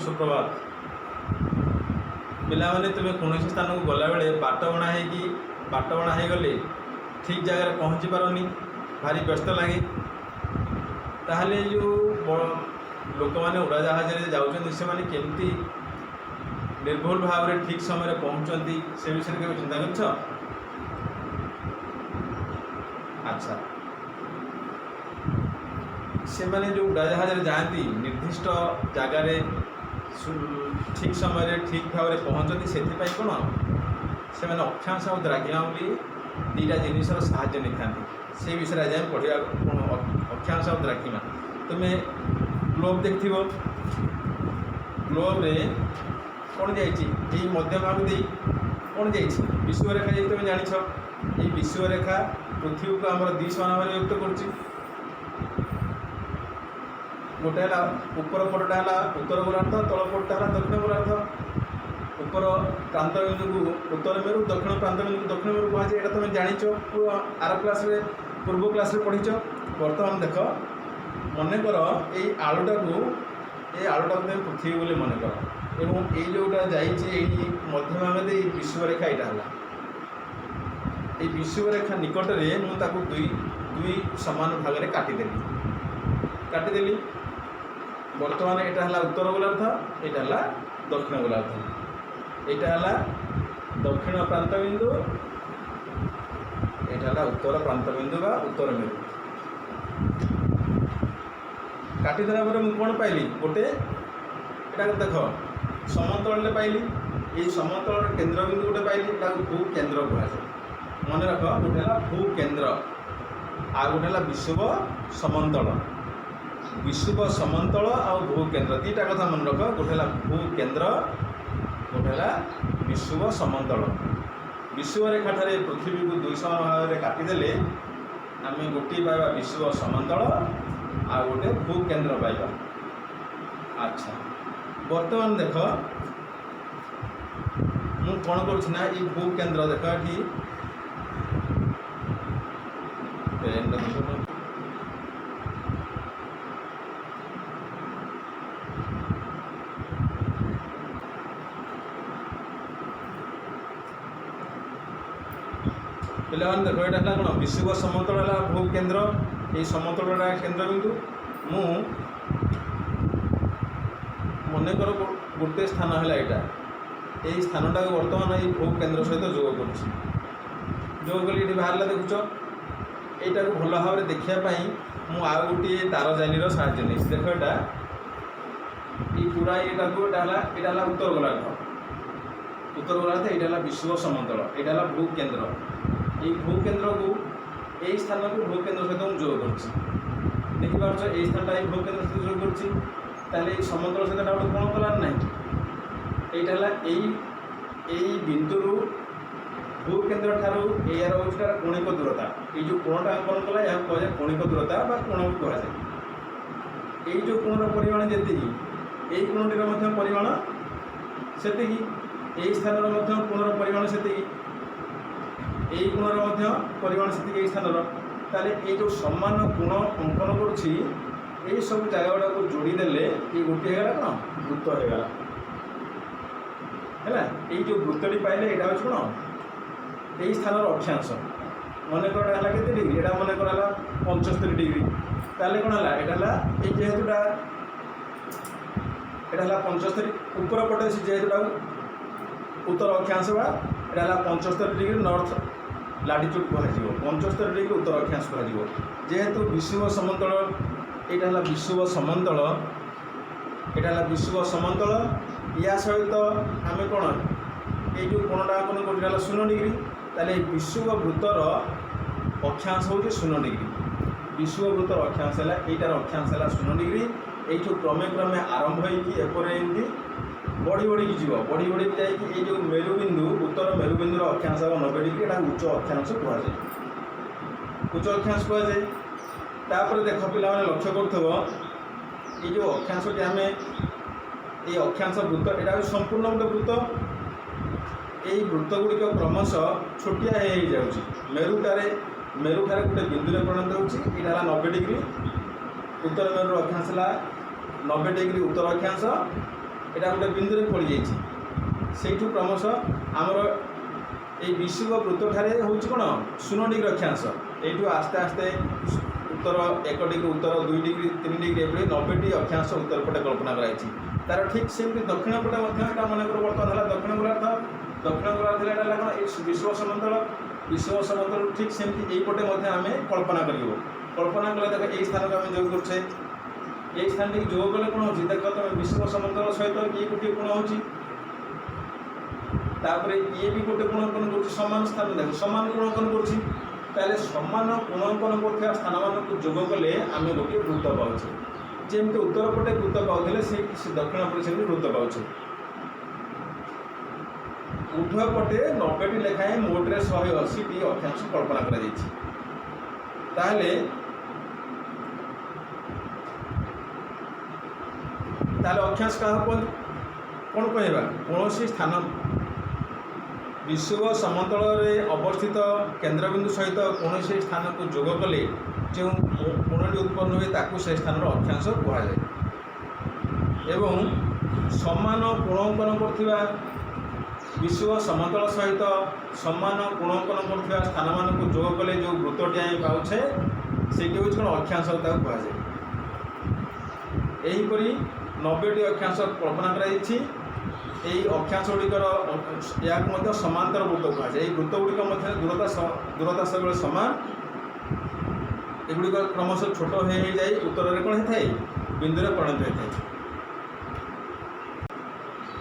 ସୁପ୍ରଭାତ। ପିଲାମାନେ, ତୁମେ କୌଣସି ସ୍ଥାନକୁ ଗଲାବେଳେ ବାଟବଣା ହେଇକି ବାଟବଣା ହେଇଗଲେ ଠିକ୍ ଜାଗାରେ ପହଞ୍ଚି ପାରନି, ଭାରି ବ୍ୟସ୍ତ ଲାଗେ। ତାହେଲେ ଏ ଯେଉଁ ଲୋକମାନେ ଉଡ଼ାଜାହାଜରେ ଯାଉଛନ୍ତି, ସେମାନେ କେମିତି ନିର୍ଭୁଲ ଭାବରେ ଠିକ୍ ସମୟରେ ପହଞ୍ଚନ୍ତି, ସେ ବିଷୟରେ କେବେ ଚିନ୍ତା କରିଛ? ଆଚ୍ଛା, ସେମାନେ ଯେଉଁ ଉଡ଼ାଜାହାଜରେ ଯାଆନ୍ତି, ନିର୍ଦ୍ଦିଷ୍ଟ ଜାଗାରେ ଠିକ୍ ସମୟରେ ଠିକ୍ ଭାବରେ ପହଞ୍ଚନ୍ତି। ସେଥିପାଇଁ କ'ଣ ସେମାନେ ଅକ୍ଷାଂଶ ଆଉ ଦ୍ରାଘିମା ବୋଲି ଦୁଇଟା ଜିନିଷର ସାହାଯ୍ୟ ନେଇଥାନ୍ତି। ସେଇ ବିଷୟରେ ଆଜି ଆମେ ପଢ଼ିବା। କ'ଣ ଅକ୍ଷାଂଶ ଆଉ ଦ୍ରାଘିମା? ତୁମେ ଗ୍ଲୋବ୍ ଦେଖିଥିବ। ଗ୍ଲୋବ୍ରେ କ'ଣ ଯାଇଛି? ଏଇ ମଧ୍ୟଭାଗ ଦେଇ କ'ଣ ଯାଇଛି? ବିଷୁବରେଖା ଯାଇଛି। ତୁମେ ଜାଣିଛ, ଏଇ ବିଷୁବରେଖା ପୃଥିବୀକୁ ଆମର ଦୁଇ ସମାନ ଭାବରେ ବିଭକ୍ତ କରୁଛି। ଗୋଟେ ହେଲା ଉପର ପଟଟା ହେଲା ଉତ୍ତର ଗୋଲାର୍ଦ୍ଧ, ତଳ ପଟଟା ହେଲା ଦକ୍ଷିଣ ଗୋଲାର୍ଦ୍ଧ। ଉପର ପ୍ରାନ୍ତ ବିନ୍ଦୁକୁ ଉତ୍ତର ମେରୁ, ଦକ୍ଷିଣ ପ୍ରାନ୍ତ ବିନ୍ଦୁକୁ ଦକ୍ଷିଣ ମେରୁ କୁହାଯାଏ। ଏଇଟା ତୁମେ ଜାଣିଛ, ଆର କ୍ଲାସ୍ରେ, ପୂର୍ବ କ୍ଲାସ୍ରେ ପଢ଼ିଛ। ବର୍ତ୍ତମାନ ଦେଖ, ମନେକର ଏଇ ଆଳୁଟାକୁ ତୁମେ ପୃଥିବୀ ବୋଲି ମନେକର ଏବଂ ଏଇ ଯେଉଁଟା ଯାଇଛି ଏଇ ମଧ୍ୟଭାଗ ଦେଇ ବିଷୁବରେଖା, ଏଇଟା ହେଲା। ଏଇ ବିଷୁବରେଖା ନିକଟରେ ମୁଁ ତାକୁ ଦୁଇ ଦୁଇ ସମାନ ଭାଗରେ କାଟିଦେଲି। ବର୍ତ୍ତମାନ ଏଇଟା ହେଲା ଉତ୍ତର ଗୋଲାର୍ଦ୍ଧ, ଏଇଟା ହେଲା ଦକ୍ଷିଣ ଗୋଲାର୍ଦ୍ଧ। ଏଇଟା ହେଲା ଦକ୍ଷିଣ ପ୍ରାନ୍ତ ବିନ୍ଦୁ, ଏଇଟା ହେଲା ଉତ୍ତର ପ୍ରାନ୍ତ ବିନ୍ଦୁ ବା ଉତ୍ତର ମେରୁ। କାଟିଦେଲା ପରେ ମୁଁ କ'ଣ ପାଇଲି? ଗୋଟେ ଏଟାକୁ ଦେଖ, ସମନ୍ତଳରେ ପାଇଲି। ଏଇ ସମନ୍ତଳର କେନ୍ଦ୍ରବିନ୍ଦୁ ଗୋଟେ ପାଇଲି। ଏଟାକୁ ଭୂକେନ୍ଦ୍ର କୁହାଯାଏ। ମନେ ରଖ, ଗୋଟେ ହେଲା ଭୂକେନ୍ଦ୍ର, ଆଉ ଗୋଟେ ହେଲା ବିଷୁବ ସମନ୍ତଳ। ବିଷୁବ ସମନ୍ତଳ ଆଉ ଭୂକେନ୍ଦ୍ର, ଦୁଇଟା କଥା ମନେ ରଖ। ଗୋଟେ ହେଲା ଭୂକେନ୍ଦ୍ର, ଗୋଟେ ହେଲା ବିଷୁବ ସମନ୍ତଳ। ବିଷୁବ ରେଖାଠାରେ ପୃଥିବୀକୁ ଦୁଇ ସମାନ ଭାଗରେ କାଟିଦେଲେ ଆମେ ଗୋଟିଏ ପାଇବା ବିଷୁବ ସମନ୍ତଳ, ଆଉ ଗୋଟେ ଭୂକେନ୍ଦ୍ର ପାଇବା। ଆଚ୍ଛା, ବର୍ତ୍ତମାନ ଦେଖ, ମୁଁ କ'ଣ କରୁଛି ନା, ଏଇ ଭୂକେନ୍ଦ୍ର ଦେଖ ଏଠି ପେନ୍ଟା ଦେଖ। ପିଲାମାନେ ଦେଖ, ଏଇଟା ହେଲା କ'ଣ? ବିଷୁବ ସମତଳ ହେଲା ଭୂକେନ୍ଦ୍ର। ଏଇ ସମତଳଟା କେନ୍ଦ୍ରବିନ୍ଦୁ। ମୁଁ ମନେକର ଗୋଟେ ସ୍ଥାନ ହେଲା ଏଇଟା। ଏଇ ସ୍ଥାନଟାକୁ ବର୍ତ୍ତମାନ ଏଇ ଭୂକେନ୍ଦ୍ର ସହିତ ଯୋଗ କରୁଛି। ଯୋଗ କଲି, ଏଠି ବାହାରିଲା, ଦେଖୁଛ। ଏଇଟାକୁ ଭଲ ଭାବରେ ଦେଖିବା ପାଇଁ ମୁଁ ଆଉ ଗୋଟିଏ ତାର ଜାଲିର ସାହାଯ୍ୟ ନେଇଛି। ଦେଖ, ଏଇଟା ଏଇ ପୁରା ଏଇଟାକୁ ଏଇଟା ହେଲା ଉତ୍ତର ଗୋଲାର୍ଦ୍ଧ। ଉତ୍ତର ଗୋଲାର୍ଦ୍ଧ, ଏଇଟା ହେଲା ବିଷୁବ ସମତଳ, ଏଇଟା ହେଲା ଭୂକେନ୍ଦ୍ର। ଏଇ ଭୂକେନ୍ଦ୍ରକୁ, ଏଇ ସ୍ଥାନକୁ ଭୂକେନ୍ଦ୍ର ସହିତ ମୁଁ ଯୋଗ କରୁଛି। ଦେଖିପାରୁଛ, ଏଇ ସ୍ଥାନଟା ଏଇ ଭୂକେନ୍ଦ୍ର ସହିତ ଯୋଗ କରୁଛି। ତାହେଲେ ଏଇ ସମତଳ ସହିତ ଏଟା ଗୋଟେ କୋଣ କଲା ନା ନାହିଁ? ଏଇଟା ହେଲା ଏଇ ଏଇ ବିନ୍ଦୁରୁ ଭୂକେନ୍ଦ୍ର ଠାରୁ ଏଇଆ ରହୁଛି ତାର କୋଣିକ ଦୂରତା। ଏଇ ଯେଉଁ କୋଣଟା ଅଙ୍କନ କଲା, ଏହାକୁ କୁହାଯାଏ କୋଣିକ ଦୂରତା ବା କୋଣ ବି କୁହାଯାଏ। ଏଇ ଯେଉଁ କୋଣର ପରିମାଣ ଯେତିକି, ଏଇ କୋଣଟିର ମଧ୍ୟ ପରିମାଣ ସେତିକି। ଏଇ ସ୍ଥାନର ମଧ୍ୟ କୋଣର ପରିମାଣ ସେତିକି, ଏଇ କୋଣର ମଧ୍ୟ ପରିମାଣ ସେତିକି ଏଇ ସ୍ଥାନର। ତାହେଲେ ଏଇ ଯେଉଁ ସମାନ କୋଣ ଅଙ୍କନ କରୁଛି, ଏଇ ସବୁ ଜାଗା ଗୁଡ଼ାକୁ ଯୋଡ଼ିଦେଲେ ଏଇ ଗୋଟିଏ ହେଇଗଲା କ'ଣ? ବୃତ୍ତ ହେଇଗଲା। ହେଲା, ଏଇ ଯେଉଁ ବୃତ୍ତଟି ପାଇଲେ, ଏଇଟା ହେଉଛି କ'ଣ? ଏଇ ସ୍ଥାନର ଅକ୍ଷାଂଶ। ମନେକର ଏଇଟା ହେଲା କେତେ ଡିଗ୍ରୀ? ଏଇଟା ମନେକର ହେଲା 75 ଡିଗ୍ରୀ। ତାହେଲେ କ'ଣ ହେଲା? ଏଇଟା ହେଲା ଏଇ ଯେହେତୁଟା ଏଇଟା ହେଲା 75, ଉପର ପଟେ ସେ ଯେହେତୁଟାକୁ ଉତ୍ତର ଅକ୍ଷାଂଶ ବା ଏଇଟା ହେଲା 75 ଡିଗ୍ରୀ ନର୍ଥ ଲାଟିଚ୍ୟୁଡ଼ କୁହାଯିବ, 75 ଡିଗ୍ରୀ ଉତ୍ତର ଅକ୍ଷାଂଶ କୁହାଯିବ। ଯେହେତୁ ବିଷୁବ ସମନ୍ତଳ, ଏଇଟା ହେଲା ବିଷୁବ ସମନ୍ତଳ, ଏଇଟା ହେଲା ବିଷୁବ ସମନ୍ତଳ। ୟା ସହିତ ଆମେ କ'ଣ ଏଇ ଯେଉଁ କୋଣଟା ଅଙ୍କନ କରୁଛୁ, ହେଲା 0 ଡିଗ୍ରୀ। ତାହେଲେ ଏଇ ବିଷୁବ ବୃତ୍ତର ଅକ୍ଷାଂଶ ହେଉଛି 0 ଡିଗ୍ରୀ। ବିଷୁବ ବୃତ୍ତର ଅକ୍ଷାଂଶ ହେଲା, ଏଇଟାର ଅକ୍ଷାଂଶ ହେଲା 0 ଡିଗ୍ରୀ। ଏଇଠୁ କ୍ରମେ କ୍ରମେ ଆରମ୍ଭ ହେଇକି ଏପରି ଏମିତି ବଢ଼ି ବଢ଼ିକି ଯିବ। ବଢ଼ି ବଢ଼ିକି ଯାଇକି ଏଇ ଯେଉଁ ମେରୁବିନ୍ଦୁ, ଉତ୍ତର ମେରୁବିନ୍ଦୁର ଅକ୍ଷାଂଶ ହେବ 90 ଡିଗ୍ରୀ। ଏଇଟା ଉଚ୍ଚ ଅକ୍ଷାଂଶ କୁହାଯାଏ, ଉଚ୍ଚ ଅକ୍ଷାଂଶ କୁହାଯାଏ। ତାପରେ ଦେଖ ପିଲାମାନେ, ଲକ୍ଷ୍ୟ କରୁଥିବ, ଏଇ ଯେଉଁ ଅକ୍ଷାଂଶଟି ଆମେ ଏଇ ଅକ୍ଷାଂଶ ବୃତ୍ତ, ଏଇଟା ହେଉଛି ସମ୍ପୂର୍ଣ୍ଣ ଗୋଟେ ବୃତ୍ତ। ଏଇ ବୃତ୍ତ ଗୁଡ଼ିକ କ୍ରମଶଃ ଛୋଟିଆ ହେଇ ହେଇଯାଉଛି। ମେରୁଠାରେ ଗୋଟେ ବିନ୍ଦୁରେ ପରିଣତ ହେଉଛି। ଏଇଟା ହେଲା 90 ଡିଗ୍ରୀ। ଉତ୍ତର ମେରୁର ଅକ୍ଷାଂଶ ହେଲା 90 ଡିଗ୍ରୀ ଉତ୍ତର ଅକ୍ଷାଂଶ। ଏଇଟା ଗୋଟେ ବିନ୍ଦୁରେ ପଡ଼ିଯାଇଛି। ସେଇଠୁ କ୍ରମଶଃ ଆମର ଏଇ ବିଷୁବ ବୃତ୍ତଠାରେ ହେଉଛି କ'ଣ 0 ଡିଗ୍ରୀ ଅକ୍ଷାଂଶ। ଏଇଠୁ ଆସ୍ତେ ଆସ୍ତେ ଉତ୍ତର 1 ଡିଗ୍ରୀ ଉତ୍ତର, 2 ଡିଗ୍ରୀ, 3 ଡିଗ୍ରୀ, ଏଭଳି 90ଟି ଅକ୍ଷାଂଶ ଉତ୍ତର ପଟେ କଳ୍ପନା କରାଯାଇଛି। ତାର ଠିକ୍ ସେମିତି ଦକ୍ଷିଣ ପଟେ ମଧ୍ୟ ଏଇଟା ମନେକର ବର୍ତ୍ତମାନ ହେଲା ଦକ୍ଷିଣ ଗୋଲାର୍ଦ୍ଧ। ଦକ୍ଷିଣ ଗୋଲାର୍ଦ୍ଧ ଏଇଟା ହେଲା କ'ଣ ଏଇ ବିଷୁବ ସମନ୍ତଳ। ବିଷୁବ ସମନ୍ତଳ ଠିକ୍ ସେମିତି ଏଇପଟେ ମଧ୍ୟ ଆମେ କଳ୍ପନା କରିବୁ। କଳ୍ପନା କଲେ ଦେଖ, ଏଇ ସ୍ଥାନକୁ ଆମେ ଯୋଗ କରୁଛେ। ଏଇ ସ୍ଥାନଟିକି ଯୋଗ କଲେ କ'ଣ ହେଉଛି ଦେଖ ତମେ। ବିଷୁବ ସମନ୍ତଳ ସହିତ ଇଏ ଗୋଟିଏ କୋଣ ହେଉଛି, ତାପରେ ଇଏ ବି ଗୋଟେ କୋଣ ଅଙ୍କନ କରୁଛି ସମାନ ସ୍ଥାନ। ଦେଖ, ସମାନ କୋଣ ଅଙ୍କନ କରୁଛି। ତାହେଲେ ସମାନ କୋଣ ଅଙ୍କନ କରୁଥିବା ସ୍ଥାନମାନଙ୍କୁ ଯୋଗ କଲେ ଆମେ ଗୋଟିଏ ବୃତ୍ତ ପାଉଛେ। ଯେମିତି ଉତ୍ତର ପଟେ ବୃତ୍ତ ପାଉଥିଲେ, ସେ ଦକ୍ଷିଣ ପଟେ ସେମିତି ବୃତ୍ତ ପାଉଛେ। ଉଭୟ ପଟେ 90ଟି ଲେଖାଏଁ ମୋଟରେ 180ଟି ଅକ୍ଷାଂଶ କଳ୍ପନା କରାଯାଇଛି। ତାହେଲେ ଅକ୍ଷାଂଶ କାହାକୁ କୁହନ୍ତି? କ'ଣ କହିବା? କୌଣସି ସ୍ଥାନ ବିଷୁବ ସମତଳରେ ଅବସ୍ଥିତ କେନ୍ଦ୍ରବିନ୍ଦୁ ସହିତ କୌଣସି ସ୍ଥାନକୁ ଯୋଗ କଲେ ଯେଉଁ କୋଣଟି ଉତ୍ପନ୍ନ ହୁଏ, ତାକୁ ସେ ସ୍ଥାନର ଅକ୍ଷାଂଶ କୁହାଯାଏ। ଏବଂ ସମାନ କୋଣ ଅଙ୍କନ କରୁଥିବା ବିଷୁବ ସମତଳ ସହିତ ସମାନ କୋଣ ଅଙ୍କନ କରୁଥିବା ସ୍ଥାନମାନଙ୍କୁ ଯୋଗ କଲେ ଯେଉଁ ବୃତ୍ତଟି ଆମେ ପାଉଛେ, ସେଇଟି ହେଉଛି କ'ଣ ଅକ୍ଷାଂଶ, ତାକୁ କୁହାଯାଏ। ଏହିପରି 90ଟି ଅକ୍ଷାଂଶ କଳ୍ପନା କରାଯାଇଛି। ଏଇ ଅକ୍ଷାଂଶ ଗୁଡ଼ିକର ଏହାକୁ ମଧ୍ୟ ସମାନ୍ତର ବୃତ୍ତ କୁହାଯାଏ। ଏଇ ବୃତ୍ତ ଗୁଡ଼ିକ ମଧ୍ୟରେ ଦୂରତା ସବୁବେଳେ ସମାନ। ଏଗୁଡ଼ିକ କ୍ରମଶଃ ଛୋଟ ହେଇ ହେଇଯାଇ ଉତ୍ତରରେ କ'ଣ ହେଇଥାଏ? ବିନ୍ଦୁରେ ପରିଣତ ହୋଇଥାଏ।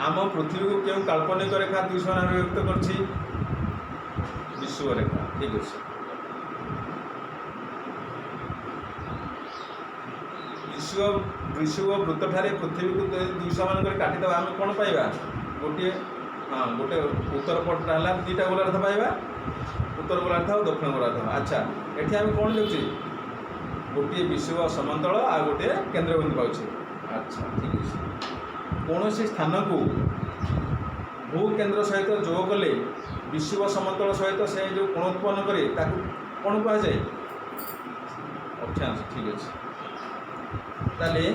ଆମ ପୃଥିବୀକୁ କେଉଁ କାଳ୍ପନିକ ରେଖା ଦୁଇ ସମାନ ବିଭକ୍ତ କରିଛି? ବିଷୁବ ରେଖା। ଠିକ୍ ଅଛି। ବିଷୁବ ବୃତ୍ତଠାରେ ପୃଥିବୀକୁ ଯଦି ଦୁଇ ସମାନ କରି କାଟିଦେବା, ଆମେ କ'ଣ ପାଇବା? ଗୋଟିଏ, ହଁ, ଗୋଟେ ଉତ୍ତର ପଟଟା ହେଲା ଦୁଇଟା ଗୋଲାର୍ଦ୍ଧ ପାଇବା, ଉତ୍ତର ଗୋଲାର୍ଦ୍ଧ ଆଉ ଦକ୍ଷିଣ ଗୋଲାର୍ଦ୍ଧ। ଆଚ୍ଛା, ଏଠି ଆମେ କ'ଣ ଲେଖୁଛେ? ଗୋଟିଏ ବିଷୁବ ସମନ୍ତଳ ଆଉ ଗୋଟିଏ କେନ୍ଦ୍ରବିନ୍ଦୁ ପାଉଛେ। ଆଚ୍ଛା, ଠିକ୍ ଅଛି। କୌଣସି ସ୍ଥାନକୁ ଭୂକେନ୍ଦ୍ର ସହିତ ଯୋଗ କଲେ ବିଷୁବ ସମତଳ ସହିତ ସେ ଯେଉଁ କୋଣ ଉତ୍ପନ୍ନ କରେ, ତାକୁ କ'ଣ କୁହାଯାଏ? ଅକ୍ଷାଂଶ। ଠିକ୍ ଅଛି। ତାହେଲେ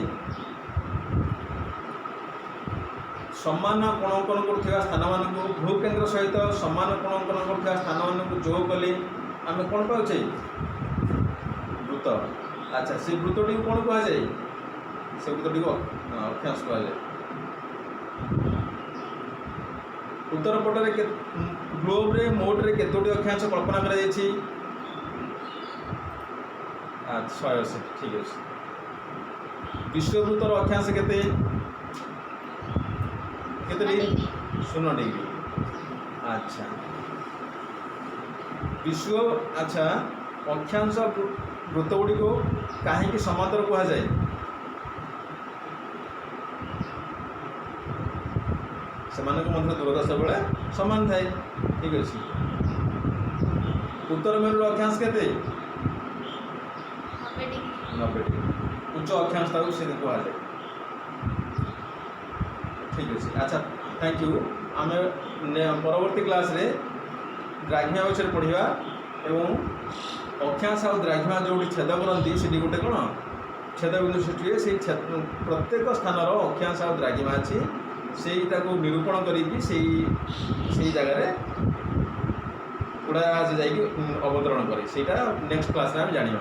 ସମାନ କୋଣ ଅଙ୍କନ କରୁଥିବା ସ୍ଥାନମାନଙ୍କୁ, ଭୂକେନ୍ଦ୍ର ସହିତ ସମାନ କୋଣ ଅଙ୍କନ କରୁଥିବା ସ୍ଥାନମାନଙ୍କୁ ଯୋଗ କଲେ ଆମେ କ'ଣ ପାଉଛେ? ବୃତ୍ତ। ଆଚ୍ଛା, ସେ ବୃତ୍ତଟିକୁ କ'ଣ କୁହାଯାଏ? ସେ ବୃତ୍ତଟିକୁ ଅକ୍ଷାଂଶ କୁହାଯାଏ। ଉତ୍ତର ପଟରେ ଗ୍ଲୋବରେ ମୋଟରେ କେତୋଟି ଅକ୍ଷାଂଶ କଳ୍ପନା କରାଯାଇଛି? ଆଚ୍ଛା, 180। ଠିକ୍ ଅଛି। ବିଷୁବବୃତ୍ତର ଅକ୍ଷାଂଶ କେତେ? କେତେ ଡିଗ୍ରୀ? 0 ଡିଗ୍ରୀ। ଆଚ୍ଛା, ଆଚ୍ଛା, ଅକ୍ଷାଂଶ ବୃତ୍ତ ଗୁଡ଼ିକୁ କାହିଁକି ସମାନ୍ତର କୁହାଯାଏ? ସେମାନଙ୍କ ମଧ୍ୟରେ ଦୂରତା ସବୁବେଳେ ସମାନ ଥାଏ। ଠିକ୍ ଅଛି। ଉତ୍ତର ମେରୁର ଅକ୍ଷାଂଶ କେତେ? 90 ଡିଗ୍ରୀ। 90 ଡିଗ୍ରୀ। ଉଚ୍ଚ ଅକ୍ଷାଂଶ ତାକୁ ସେ କୁହାଯାଏ। ଠିକ୍ ଅଛି। ଆଚ୍ଛା, thank you. ଆମେ ପରବର୍ତ୍ତୀ କ୍ଲାସ୍ରେ ଦ୍ରାଘିମା ବିଷୟରେ ପଢ଼ିବା ଏବଂ ଅକ୍ଷାଂଶ ଆଉ ଦ୍ରାଘିମା ଯେଉଁଠି ଛେଦ କରନ୍ତି, ସେଠି ଗୋଟେ କ'ଣ ଛେଦବିନ୍ଦୁ ସୃଷ୍ଟି ହୁଏ। ସେଇ ପ୍ରତ୍ୟେକ ସ୍ଥାନର ଅକ୍ଷାଂଶ ଆଉ ଦ୍ରାଘିମା ଅଛି, ସେଇଟାକୁ ନିରୂପଣ କରିକି ସେଇ ସେଇ ଜାଗାରେ ଉଡ଼ାଜାହାଜ ଯାଇକି ଅବତରଣ କରେ, ସେଇଟା ନେକ୍ସଟ କ୍ଲାସ୍ରେ ଆମେ ଜାଣିବା।